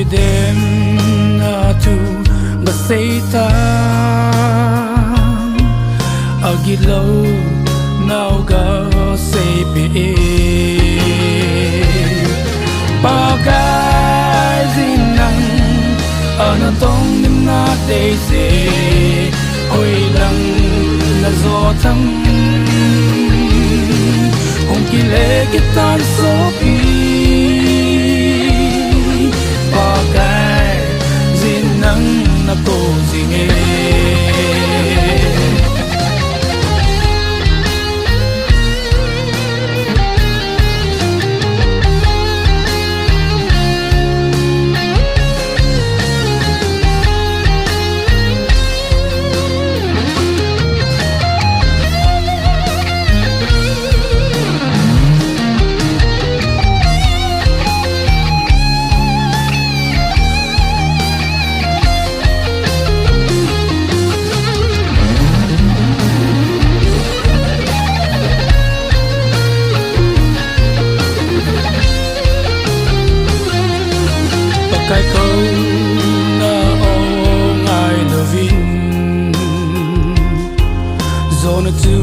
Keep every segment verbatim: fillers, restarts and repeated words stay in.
Demna thu gasei tan, agilou nau gasei peh e. Pakai, jin nang ana tong nimna deisah, hoilang najo tham, hung kile kit tan sopi. Pakai, jin nang nakou jing e. Pakai, kouna o ngai louvin, Jonah chu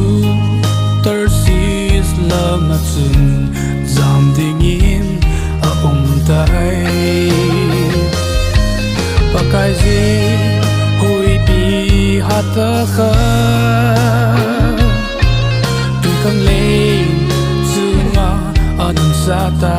Tarshish lama chun jam dingin aum tai. Pakai, ji huipi hatah khat, twikhanglen chunga anamsah tai.